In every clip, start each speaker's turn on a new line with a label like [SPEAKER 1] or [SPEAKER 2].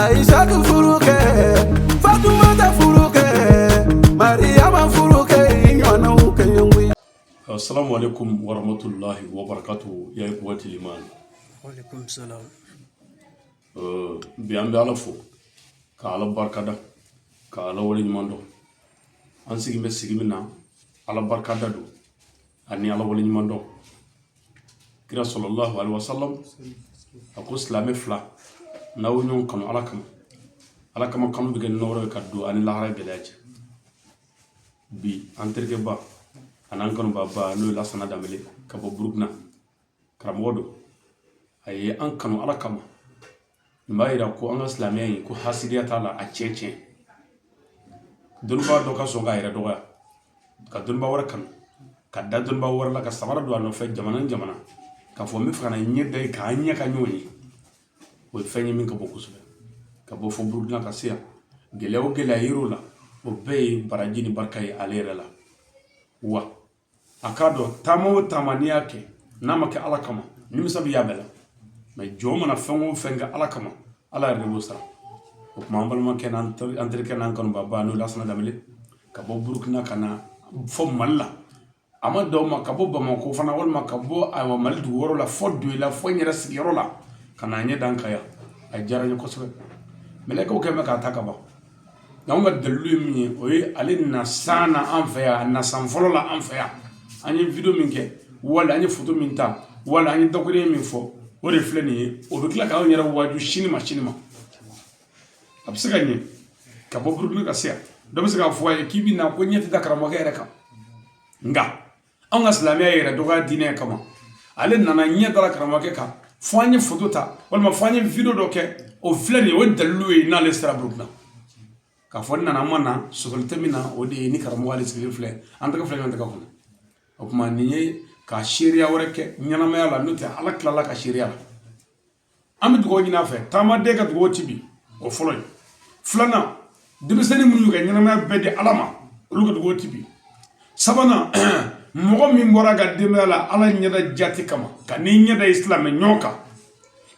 [SPEAKER 1] Aïssatu furu kɛ, Fatumata furu kɛ, Mariyama furu kɛ, i ɲɔgɔnnaw kɛ ɲɔgɔn ye.
[SPEAKER 2] Assalamu alaikum warahmatullahi wabarakatuh ya ikhwati liman.
[SPEAKER 3] Walaikum salam.
[SPEAKER 2] Bi an bɛ Ala fo ka Ala barikada ka Ala waleɲuman dɔn. An sigi bɛ sigi min na, Ala barikada don ani Ala waleɲuman dɔn. Kira sallallahu alaihi wasallam a ko silamɛ fila n'aw ye ɲɔgɔn kanu Ala kama, Ala kama kanu bɛ kɛ nɔɔrɔ ye ka don ani lahara gɛlɛya cɛ. Bi an terikɛba an'an kanubaba, n'o ye Lasana Danbele ka bɔ Burukina, karamɔgɔ don, a ye an kanu Ala kama. Nin b'a yira ko an ka silamɛya in ko hasidiya t'a la. A tiɲɛ tiɲɛ, dɔnnibaa dɔ ka sɔn k'a yɛrɛ dɔgɔya ka dɔnnibaa wɛrɛ kanu, ka da dɔnnibaa wɛrɛ la, ka samara don a nɔfɛ jamana ni jamana, k'a fɔ n bɛ fɛ ka na ɲɛ da i kan, an ɲɛ ka ɲɔgɔn ye, o ye fɛn ye min ka bon kosɛbɛ. Ka bɔ fo Burukina ka se yan, gɛlɛya o gɛlɛya yer'o la, o bɛɛ ye baraji ni barika ye ale yɛrɛ la. Wa a k'a dɔn, taama o taama n'i y'a kɛ, n'a ma kɛ Ala kama, nimisa bɛ y'a bɛɛ la. Mɛ jɔn mana fɛn o fɛn kɛ Ala kama, Ala yɛrɛ de b'o sara. O tuma an balimakɛ n'an terikɛ n'an kanubaba, n'o ye Lasana Danbele, ka bɔ Burukina ka na fɔ Mali la, a ma dan o ma, ka bɔ Bamakɔ fana, walima ka bɔ ayiwa Mali dugu wɛrɛw la, fɔ Doyila, fɔ n yɛrɛ sigiyɔrɔ la, ka na ɲɛ d'an kan yan, a diyara n ye kosɛbɛ. Mɛlɛkɛw kɛn bɛ k'a ta ka ban. Nka anw ka dalilu ye min ye, o ye ale na san na an fɛ yan, a na san fɔlɔ la an fɛ yan, an ye video min kɛ, wala an ye foto min ta, wala an ye dakuruɲɛ min fɔ, o de filɛ nin ye. O bɛ tila k'anw yɛrɛ waaju sini ma, sini ma a bɛ se ka ɲɛ ka bɔ Burukina ka se yan. Dɔ bɛ se k'a fɔ a ye k'i bɛ na ko ɲɛ tɛ da karamɔgɔkɛ yɛrɛ kan. Nka anw ka silamɛya yɛrɛ dɔgɔya diinɛ kama, ale nana ɲɛ dara karamɔgɔkɛ kan, fo an ye foto ta walima fo an ye video dɔ kɛ, o filɛ nin ye, o ye dalilu ye n'ale sera Burukina. K'a fɔ n nana, n ma na, sɔsɔli tɛ min na, o de ye ni karamɔgɔ ale sigilen filɛ, an tɛgɛ filɛ ɲɔgɔn tɛgɛ kɔnɔ. O tuma nin ye ka seereya wɛrɛ kɛ ɲɛnamaya la, n'o tɛ Ala tilala ka seereya la. An bɛ dugawu ɲini a fɛ, taamaden ka dugawu ci bi, o fɔlɔ ye. Filanan, denmisɛnnin minnu y'u ka ɲɛnamaya bɛɛ di Ala ma, olu ka dugawu ci bi. Sabanan, mɔgɔ min bɔra ka denbaya la Ala ɲɛda jati kama, ka n'i ɲɛda i silamɛ ɲɔgɔn kan,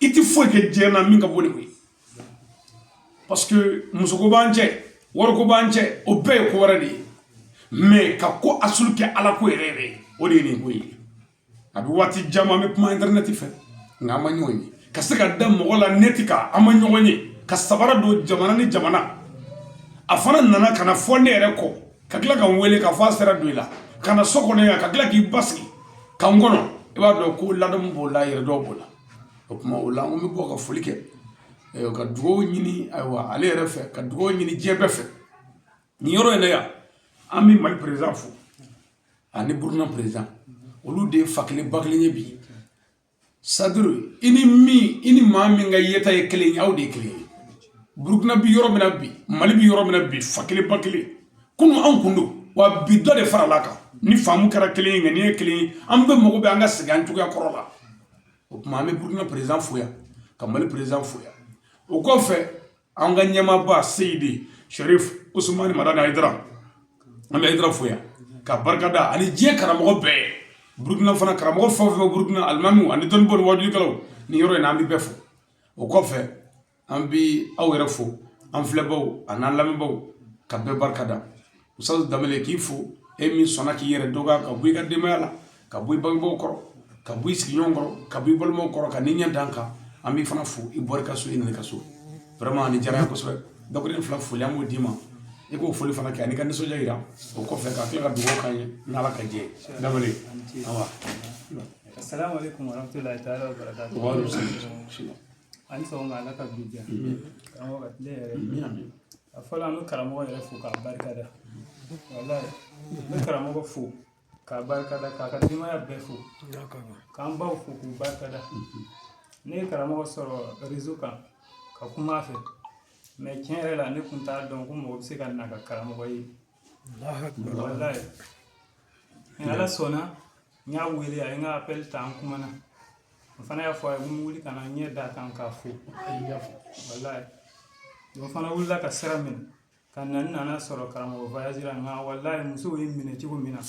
[SPEAKER 2] i tɛ foyi kɛ diɲɛ na min ka bon ni o ye. Parce que musoko b'an cɛ, wariko b'an cɛ, o bɛɛ ye ko wɛrɛ de ye. Mais ka ko asulu kɛ Ala ko yɛrɛ yɛrɛ ye, o de ye nin ko ye. A bɛ waati caman an bɛ kuma internet fɛ, nka an ma ɲɔgɔn ye. Ka se ka da mɔgɔ la net kan, an ma ɲɔgɔn ye, ka sabara don jamana ni jamana. A fana nana ka na fɔ ne yɛrɛ kɔ, ka tila ka n wele k'a fɔ a sera don i la, ka na so kɔnɔ yan, ka tila k'i basigi ka n kɔnɔ. I b'a dɔn ko ladamu b'o la, yɛrɛdɔn b'o la. O tuma o la, an bɛ bɔ ka foli kɛ, ka dugawu ɲini ayiwa ale yɛrɛ fɛ, ka dugawu ɲini diɲɛ bɛɛ fɛ. Nin yɔrɔ in na yan, an bɛ Mali président fo ani Burukina président, olu de ye fa kelen ba kelen ye bi. Saduru, i ni min, i ni maa min ka yeta ye kelen ye, aw de ye kelen ye. Burukina bi yɔrɔ min na bi, Mali bi yɔrɔ min na bi, fa kelen ba kelen kunun anw kun don, wa bi dɔ de farala kan. Ni faamu kɛra kelen ye, ŋaniya ye kelen ye, an bɛɛ mago bɛ an ka segin an cogoya kɔrɔ la. O tuma an bɛ Burukina président fo yan, ka Mali président fo yan. O kɔfɛ, an ka ɲɛmaaba Seyidi Sherif Usumani Madani Hayidara, an bɛ Hayidara fo yan ka barikada, ani diɲɛ karamɔgɔ bɛɛ. Burukina fana karamɔgɔ fɛn o fɛn bɛ Burukina, alimamiw ani dɔnnibaaw ni wajulikɛlaw, nin yɔrɔ in na an bɛ bɛɛ fo. O kɔfɛ, an bɛ aw yɛrɛ fo, an filɛbaw ani n'an lamɛnbaw, ka bɛɛ barikada. Usazu Danbele, k'i fo, e min sɔnna k'i yɛrɛ dɔgɔya, ka bɔ i ka denbaya la, ka bɔ i bangebaaw kɔrɔ, ka bɔ i sigiɲɔgɔn kɔrɔ, ka bɔ i balimaw kɔrɔ, ka n'i ɲɛ d'an kan, an b'i fana fo. I bɔra i ka so, i nana i ka so, vraiment nin diyara n ye kosɛbɛ. Dakuruɲɛ fila foli an b'o d'i ma, i k'o foli fana kɛ ani ka nisɔndiya yira. O kɔfɛ, ka tila ka dugawu k'an ye n'Ala ka jɛ ye. Danbele, awa.
[SPEAKER 4] Assalamu alaikum warahmatullahi ta'ala wabarakatuh.
[SPEAKER 2] Wa alaikum salam.
[SPEAKER 4] Ani sɔgɔma, Ala ka bi diya. Karamɔgɔ, ka tile yɛrɛ.
[SPEAKER 2] Amin, amin.
[SPEAKER 4] A fɔlɔ, an bɛ karamɔgɔ yɛrɛ fo k'a barikada. Walayi, n bɛ karamɔgɔ fo k'a barikada, k'a ka denbaya bɛɛ fo, k'an baw fo k'u barikada. Ne ye karamɔgɔ sɔrɔ réseau kan ka kuma a fɛ, mais tiɲɛ yɛrɛ la, ne tun t'a dɔn ko mɔgɔ bɛ se ka na ka karamɔgɔ ye. Walayi, ni Ala sɔnna, n y'a wele, a ye n ka appel ta, an kumana. N fana y'a fɔ a ye ko n bɛ wuli ka na n ɲɛ d'a kan k'a fo. Walayi, n fana wulila ka sira minɛ ka na. N nana sɔrɔ karamɔgɔ voyage la, nka walayi, musow ye n minɛ cogo min na,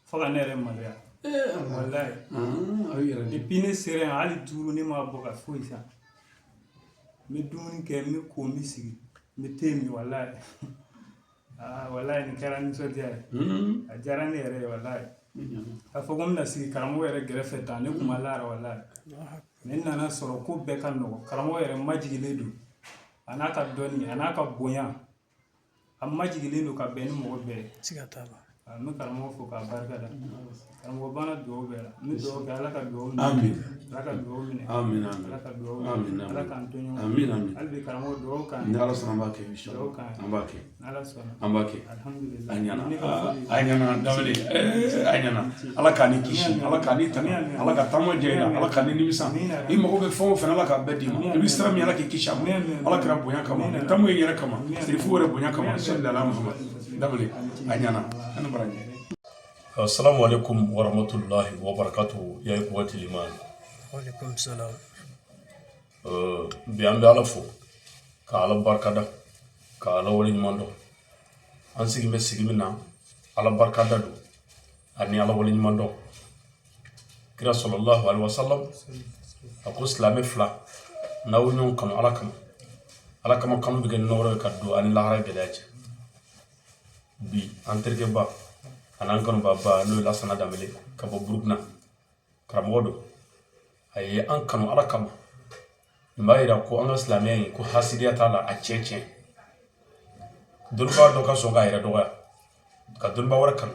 [SPEAKER 4] fo ka ne yɛrɛ maloya. Walayi.
[SPEAKER 2] Aw yɛrɛ de.
[SPEAKER 4] Depuis ne sera yan, hali 5 ne ma bɔ ka foyi san. N bɛ dumuni kɛ, n bɛ ko, n bɛ sigi, n bɛ te min, walayi. Aa, walayi, nin kɛra nisɔndiya ye. A diyara ne yɛrɛ ye, walayi. K'a fɔ ko n bɛna sigi karamɔgɔ yɛrɛ gɛrɛfɛ tan, ne kun ma la yɛrɛ, walayi. Mais n nana sɔrɔ ko bɛɛ ka nɔgɔn. Karamɔgɔ yɛrɛ majigilen don, a n'a ka dɔnni, a n'a ka bonya, a majigilen don ka bɛn ni mɔgɔ bɛɛ ye.
[SPEAKER 3] Siga t'a la.
[SPEAKER 4] N bɛ karamɔgɔ fo k'a barika da. Karamɔgɔ banna dugawu bɛɛ la. N bɛ dugawu kɛ, Ala ka dugawu minɛ.
[SPEAKER 2] Amin.
[SPEAKER 4] Ala ka dugawu minɛ.
[SPEAKER 2] Amin, amin.
[SPEAKER 4] Ala ka dugawu minɛ.
[SPEAKER 2] Amin, amin.
[SPEAKER 4] Ala k'an to ɲɔgɔn.
[SPEAKER 2] Amin, amin.
[SPEAKER 4] Hali bi karamɔgɔ, dugawu k'an
[SPEAKER 2] Ni
[SPEAKER 4] ye.
[SPEAKER 2] Ala sɔnna, an b'a kɛ, inshallah.
[SPEAKER 4] Dugawu k'an ye.
[SPEAKER 2] An b'a kɛ.
[SPEAKER 4] N'Ala sɔnna.
[SPEAKER 2] An b'a kɛ.
[SPEAKER 4] Alhamdulillah.
[SPEAKER 2] A ɲɛna.
[SPEAKER 4] Ne ka foli.
[SPEAKER 2] A ɲɛna, Danbele. A ɲɛna. Ala k'a ni kisi, Ala k'a ni tanga, Ala ka taama diya i la, Ala k'a ni nimisa. I mago bɛ fɛn o fɛn na, Ala k'a bɛɛ d'i ma. I bɛ sira min, Ala k'i kisi a ma. Ala kɛra bonya kama, ni taama in yɛrɛ kama, sirifu yɛrɛ bonya kama, sali ala Muhammad. Danbele, a ɲɛna. An ni baraji. Assalamu alaikum warahmatullahi wabarakatuh, ya ikhwati liman.
[SPEAKER 3] Waalaikum salam.
[SPEAKER 2] Bi an bɛ Ala fo ka Ala barikada, ka Ala waleɲuman dɔn. An sigi bɛ sigi min na, Ala barikada don ani Ala waleɲuman dɔn. Kira sallallahu alaihi wasallam a ko silamɛ fila, n'aw ye ɲɔgɔn kanu Ala kama, Ala kama kanu bɛ kɛ nɔɔrɔ ye ka don ani lahara gɛlɛya cɛ. Bi an terikɛba ani an kanubaba, n'o ye Lasana Danbele ka bɔ Burukina, karamɔgɔ don, a ye an kanu Ala kama. Nin b'a yira ko an ka silamɛya in, ko hasidiya t'a la. A tiɲɛ tiɲɛ, dɔnnibaa dɔ ka sɔn k'a yɛrɛ dɔgɔya ka dɔnnibaa wɛrɛ kanu,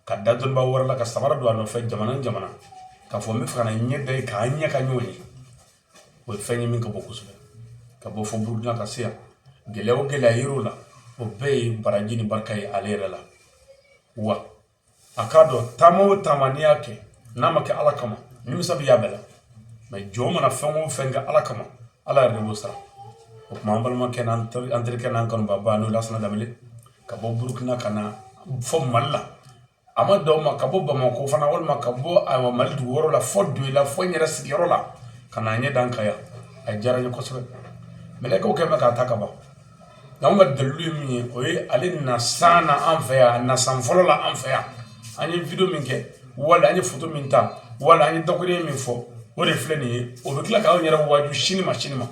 [SPEAKER 2] ka da dɔnnibaa wɛrɛ la, ka samara don a nɔfɛ jamana ni jamana, k'a fɔ n bɛ fɛ ka na ɲɛ da ye k'an ɲɛ ka ɲɔgɔn ye, o ye fɛn ye min ka bon kosɛbɛ. Ka bɔ fo Burukina ka se yan, gɛlɛya o gɛlɛya yer'o la, o bɛɛ ye baraji ni barika ye ale yɛrɛ la. Wa a k'a dɔn, taama o taama n'i y'a kɛ, n'a ma kɛ Ala kama, nimisa bɛ y'a bɛɛ la. Mais jɔn mana fɛn o fɛn kɛ Ala kama, Ala yɛrɛ de b'o sara. O tuma an balimakɛ n'an terikɛ n'an kanubaaba, n'o ye Lasana Danbele, ka bɔ Burukina ka na fɔ Mali la, a ma dan o ma, ka bɔ Bamakɔ fana, walima ka bɔ, ayiwa, Mali dugu wɛrɛw la, fɔ Doyila, fɔ n yɛrɛ sigiyɔrɔ la, ka na ɲɛ d'an kan yan, a diyara n ye kosɛbɛ. Mɛlɛkɛw kɛ bɛ k'a ta ka ban. Nka anw ka dalilu ye min ye, o ye ale na san na an fɛ yan, a na san fɔlɔ la an fɛ yan, an ye vidéo min kɛ, wala an ye photo min ta, wala an ye dakuruɲɛ min fɔ, o de filɛ nin ye. O bɛ tila k'anw yɛrɛ waaju sini ma, sini ma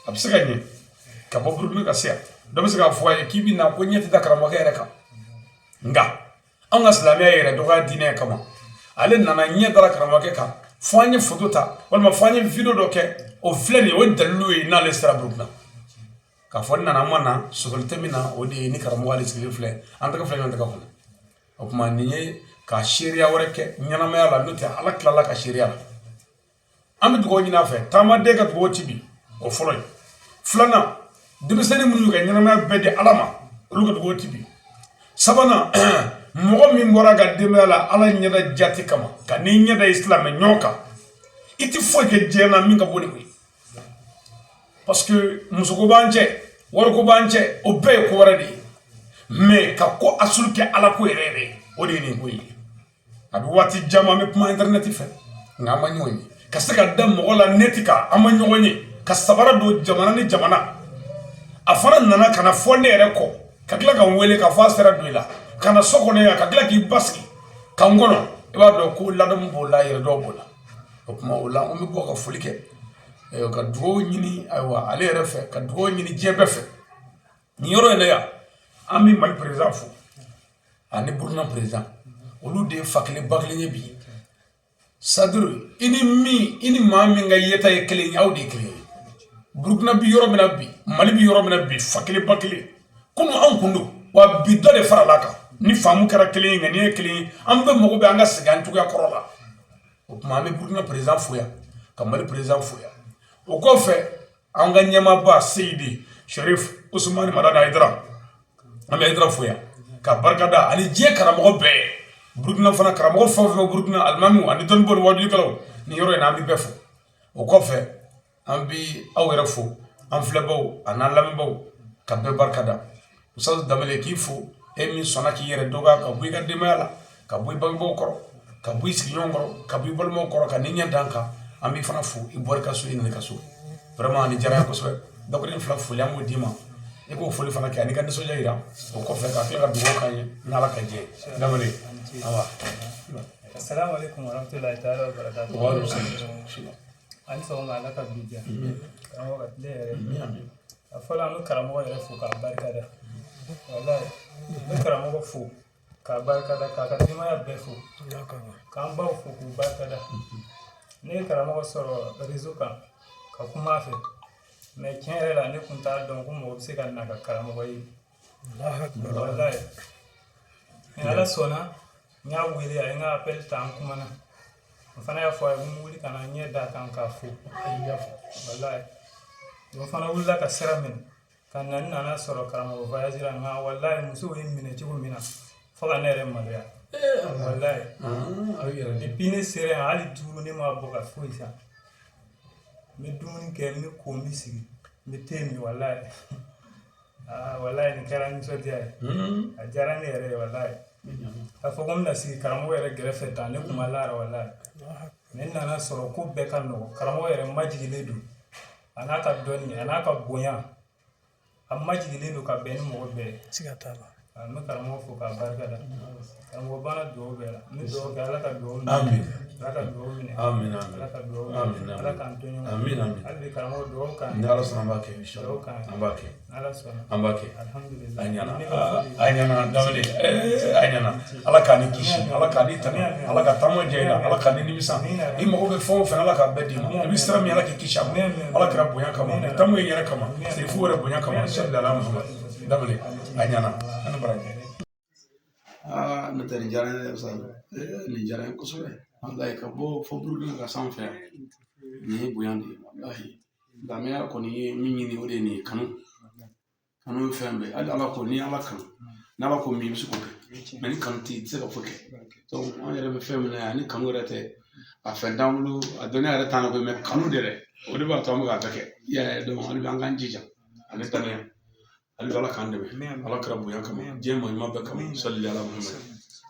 [SPEAKER 2] a bɛ se ka ɲɛ ka bɔ Burukina ka se yan. Dɔ bɛ se k'a fɔ a ye k'i bɛ na ko ɲɛ tɛ da karamɔgɔkɛ yɛrɛ kan. Nka anw ka silamɛya yɛrɛ dɔgɔya diinɛ kama, ale nana ɲɛ dara karamɔgɔkɛ kan, fo an ye photo ta, walima fo an ye vidéo dɔ kɛ, o filɛ nin ye, o ye dalilu ye n'ale sera Burukina. K'a fɔ n nana, n ma na, sɔsɔli tɛ min na, o de ye ni karamɔgɔ ale sigilen filɛ, an tɛgɛ filɛ ɲɔgɔn tɛgɛ kɔnɔ. O tuma nin ye ka seereya wɛrɛ kɛ ɲɛnamaya la, n'o tɛ Ala tilala ka seereya la. An bɛ dugawu ɲini a fɛ, taamaden ka dugawu ci bi, o fɔlɔ ye. Filanan, denmisɛnnin minnu y'u ka ɲɛnamaya bɛɛ di Ala ma, olu ka dugawu ci bi. Sabanan, mɔgɔ min bɔra ka denbaya la Ala ɲɛda jati kama, ka n'i ɲɛda i silamɛ ɲɔgɔn kan, i tɛ foyi kɛ diɲɛ na min ka bon ni o ye. Parce que musoko b'an cɛ, wariko b'an cɛ, o bɛɛ ye ko wɛrɛ de ye. Mais ka ko asulu kɛ Ala ko yɛrɛ yɛrɛ, o de ye nin ko ye. A bɛ waati caman an bɛ kuma internet fɛ, nka an ma ɲɔgɔn ye. Ka se ka da mɔgɔ la net kan, an ma ɲɔgɔn ye, ka sabara don jamana ni jamana. A fana nana ka na fɔ ne yɛrɛ kɔ, ka tila ka n wele k'a fɔ a sera don i la, ka na so kɔnɔ yan, ka tila k'i basigi ka n kɔnɔ. I b'a dɔn ko ladamu b'o la, yɛrɛdɔn b'o la. O tuma o la, an bɛ bɔ ka foli kɛ, ka dugawu ɲini, ayiwa, ale yɛrɛ fɛ, ka dugawu ɲini diɲɛ bɛɛ fɛ. Nin yɔrɔ in na yan, an bɛ Mali président fo ani Burukina président, olu de ye fa kelen ba kelen ye bi. C'est-à-dire i ni min, i ni maa min ka yeta ye kelen ye, aw de ye kelen ye. Burukina bi yɔrɔ min na bi, Mali bi yɔrɔ min na bi, fa kelen ba kelen komi anw kun don. Wa bi dɔ de farala kan, ni faamu kɛra kelen ye, ŋaniya ye kelen ye, an bɛɛ mago bɛ an ka segin an cogoya kɔrɔ la. O tuma an bɛ Burukina président fo yan, ka Mali président fo yan. O kɔfɛ, an ka ɲɛmaaba Seyidi Sherif Usumani Madani Hayidara, an bɛ Hayidara fo yan ka barika da, ani diɲɛ karamɔgɔ bɛɛ. Burukina fana, karamɔgɔ fɛn o fɛn bɛ Burukina, alimamiw ani dɔnnibaaw ni wajulikɛlaw, nin yɔrɔ in na, an bɛ bɛɛ fo. O kɔfɛ, an bɛ aw yɛrɛ fo, an filɛbaw ani an lamɛnbaw, ka bɛɛ barika da. Ustaz Danbele, k'i fo, e min sɔnna k'i yɛrɛ dɔgɔya, ka bɔ i ka denbaya la, ka bɔ i bangebaaw kɔrɔ, ka bɔ i sigiɲɔgɔn kɔrɔ, ka bɔ i balimaw kɔrɔ, ka n'i ɲɛ dan kan. An b'i fana fo, i bɔra i ka so, i nana i ka so. Vraiment, nin diyara n ye kosɛbɛ. Dakuruɲɛ fila foli, an b'o d'i ma, i k'o foli fana kɛ ani ka nisɔndiya yira. O kɔfɛ, ka tila ka dugawu k'an ye n'Ala ka jɛ ye. Danbele, awa.
[SPEAKER 4] Assalamu alaikum warahmatullahi ta'ala wabarakatuh.
[SPEAKER 2] Wa alaikum salam.
[SPEAKER 4] Ani sɔgɔma, Ala ka bi diya. Karamɔgɔ, ka tile yɛrɛ. A fɔlɔ, an bɛ karamɔgɔ yɛrɛ fo k'a barikada. Walayi, n bɛ karamɔgɔ fo k'a barikada, k'a ka denbaya bɛɛ fo, k'an baw fo k'u barikada. Ne ye karamɔgɔ sɔrɔ réseau kan ka kuma a fɛ, mais tiɲɛ yɛrɛ la, ne tun t'a dɔn ko mɔgɔ bɛ se ka na ka karamɔgɔ ye. Walayi, mais Ala sɔnna, n y'a wele, a ye n ka appel ta, an kumana. N fana y'a fɔ a ye ko n wuli ka na n ɲɛ d'a kan k'a fo. Walayi, n fana wulila ka sira minɛ ka na. N nana sɔrɔ karamɔgɔ voyage la, nka walayi, musow ye n minɛ cogo min na, fo ka ne yɛrɛ maloya. Walayi, depuis ne sera yan, hali duuru ne ma bɔ ka foyi san. N bɛ dumuni kɛ, n bɛ ko, n bɛ sigi, n bɛ te min. Walayi, aa walayi, nin kɛra nisɔndiya ye, a diyara ne yɛrɛ ye. Walayi, k'a fɔ ko n bɛna sigi karamɔgɔ yɛrɛ gɛrɛfɛ tan, ne kun ma lara. Walayi, ne nana sɔrɔ ko bɛɛ ka nɔgɔn. Karamɔgɔ yɛrɛ majigilen don, a n'a ka dɔnni, a n'a ka bonya, a majigilen don ka bɛn ni mɔgɔ bɛɛ ye.
[SPEAKER 3] Siga t'a la.
[SPEAKER 4] N bɛ karamɔgɔ fo k'a barika da. Karamɔgɔ banna dugawu bɛɛ la. N bɛ dugawu kɛ, Ala ka dugawu minɛ.
[SPEAKER 2] Amin.
[SPEAKER 4] Ala ka dugawu minɛ.
[SPEAKER 2] Amin, amin.
[SPEAKER 4] Ala ka dugawu minɛ.
[SPEAKER 2] Amin, amin.
[SPEAKER 4] Ala k'an to ɲɔgɔn.
[SPEAKER 2] Amin, amin.
[SPEAKER 4] Hali bi karamɔgɔ, dugawu k'an.
[SPEAKER 2] Ni Ala sɔnna, an b'a kɛ inshallah.
[SPEAKER 4] Dugawu k'an.
[SPEAKER 2] An b'a kɛ.
[SPEAKER 4] Ala sɔnna.
[SPEAKER 2] An b'a kɛ.
[SPEAKER 4] Alhamdulilayi.
[SPEAKER 2] A ɲɛna.
[SPEAKER 4] Ne ka foli.
[SPEAKER 2] A ɲɛna Danbele, a ɲɛna. Ala k'a ni kisi, Ala k'a ni tanga, Ala ka taama diya i la, Ala k'a ni nimisa. I mago bɛ fɛn o fɛn, Ala k'a bɛɛ d'i ma. I bɛ sira min, Ala k'i kisi a ma. Ala kɛra bonya kama, tamu ye yɛrɛ kama, sirifu yɛrɛ bonya kama. Sali ala Muhammad. Danbele, a ɲɛna, an ni baraji.
[SPEAKER 5] Aa, n'o tɛ, nin diyara n ye dɛ sa. Nin diyara n ye kosɛbɛ walayi, ka bɔ fo Burukina ka s'an fɛ yan, nin ye bonya de ye walayi. Silamɛya kɔni ye min ɲini, o de ye nin ye. Kanu, kanu ye fɛn bɛɛ. Hali Ala ko, n'i ye Ala kanu, n'Ala ko min, i bɛ se k'o kɛ, mais ni kanu tɛ yen, i tɛ se ka foyi kɛ. Donc an yɛrɛ bɛ fɛn min na yan, ni kanu yɛrɛ tɛ, a fɛn t'an bolo, a dɔnniya yɛrɛ t'an na koyi, mais kanu de dɛ, o de b'a to an bɛ k'a bɛɛ kɛ. I y'a ye? Donc hali bi an k'an jija ale dɔnniya. Hali bi Ala k'an dɛmɛ, Ala kɛra bonya kama, diɲɛ maa ɲuman bɛɛ kama. Sali ala Muhammad.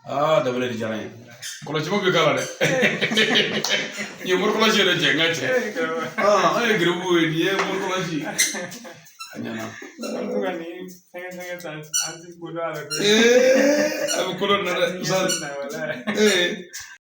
[SPEAKER 5] Aa, Dabele, de diyara n ye. Kɔlɔsibaw bɛ k'a la dɛ. Nin ye morikɔlɔsi yɛrɛ cɛ, n ka cɛ. Aa, an ye geribu ye, nin ye morikɔlɔsi. A ɲɛna.
[SPEAKER 4] An to ka nin fɛngɛ fɛngɛ tan, an ti ko dɔn a la koyi.
[SPEAKER 5] Ee, a bɛ ko dɔ na dɛ.
[SPEAKER 4] Walayi.
[SPEAKER 5] Ee.